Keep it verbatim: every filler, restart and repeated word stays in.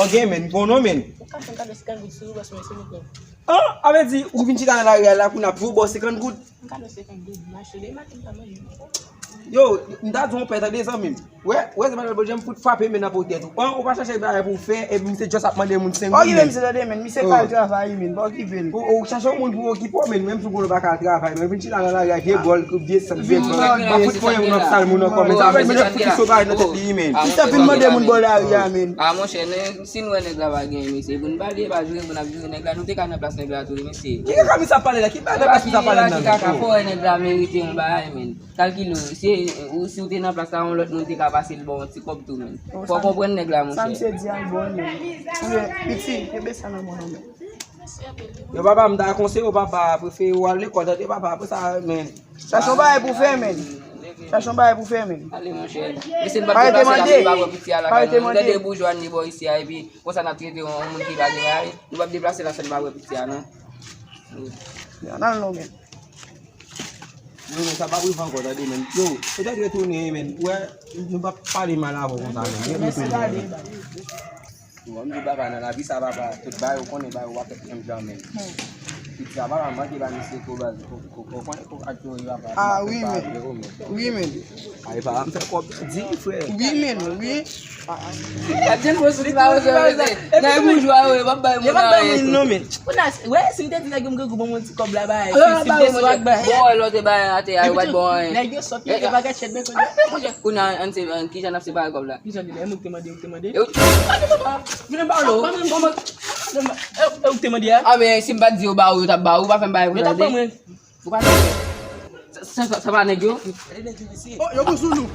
Ok, men, bon non, men. Ou ka fè m kado senkant goud sou ou, bòs mwen, silvouplè. Ah, a vle di, ou vin chita nan lari a la, kounye a pou ou ba w senkant goud. M kado senkant goud, mache, de maten m pa manje. Yo, m ta di w yon pè, tande, zanmi m. Wè, wè, se malè Bondye, m fout frape men nan po tèt ou. An, ou pa chache bagay pou w fè, epi misye just ap mande moun senk goud, men. Pa okipe misye, tande, men. Misye ka al travay, men. Pa okipe l. Ou, ou chache yon moun pou okipe w, men. Menm si w konnen w pa ka al travay, men. Vin chita nan lari a, vye bòl, vye san, vye bòl. Pa fout fè moun ap sal moun ankò, men. Sa, men, misye fout fè bagay nan tèt li, men. Misye ap vin mande moun bò lari a, men. Ah, monchè, si n wè nèg la pa gen, mesye, pou n pa vle pa jure, pou n ap jure nèg la, nou te ka nan plas nèg la tou, mesye. Ki kaka misye ap pale la? Ki bagay nan plas misye ap pale la? Ki kaka, fò wè nèg la merite yon bagay, men. Kalkile w, si, ou, si w te nan plas la, yon lòt moun te ka pase l ba w yon ti kòb tou, men. Fò w konprann nèg la, monchè. Sa misye di a l bon, men. Oubyen, piti, kenbe sa nan men w, men. Yo, papa, m ta konseye w, papa, prefere w al lekòl, tande, papa, apre sa, men. Chache yon bagay pou fè, men. Chache yon bagay pou fè, men. Ale, monchè. Mesye, n p ap deplase la, se pa wè piti a la, kay nou. Gade boujwa n ye bò isi a, epi konsa n ap trete yon moun ki pa gen bagay. Nou p ap deplase la, se n pa wè piti a, non. Yo, nan non, men. Non, men sa pa rive ankò, tande, men. Yo, petèt retounen, men. Wè, nou p ap pale mal avè w konsa, men. Ret retounen, men. Bon, m di papa, nan lavi sa, papa, tout bagay, ou konnen bagay, ou pa fèt menm jan, men. Piti a, papa, m manke ba misye ko baz, ko, ko, ko, konnen ko ak tori, papa. Ah, wi, men. Wi, men. Ay, papa, m fè kòb di, frè. Wi, men, wi. Gad jan l pran sou ti pa wè sa, nan boujwa, yo p ap bay moun anyen. Non, men. Kounye a, wè, si m te di nèg yo m grangou ban m yon ti kòb la, bay. Si, si m te sou ak bay. Bon, wè, lè w te bay atè a, yo pa t ba w anyen. Nèg yo sòt, yo pa gachèt, men kounye a. Kounye a, ann se, ann, kijan n ap separe kòb la? Kijan li la? E mwen ki te mande, ou ki te mande? E ou ki te mande, papa? Vin ba w. Kòman, kòman, e, e ou ki te mande a? Ah, men si m pa t di yo ba ou, yo t ap ba ou, ou pa fè m bagay pou tande. Yo t ap ban mwen. Ou pa sa, sa, sa pa nèg yo? Oh, yo bon sou nou.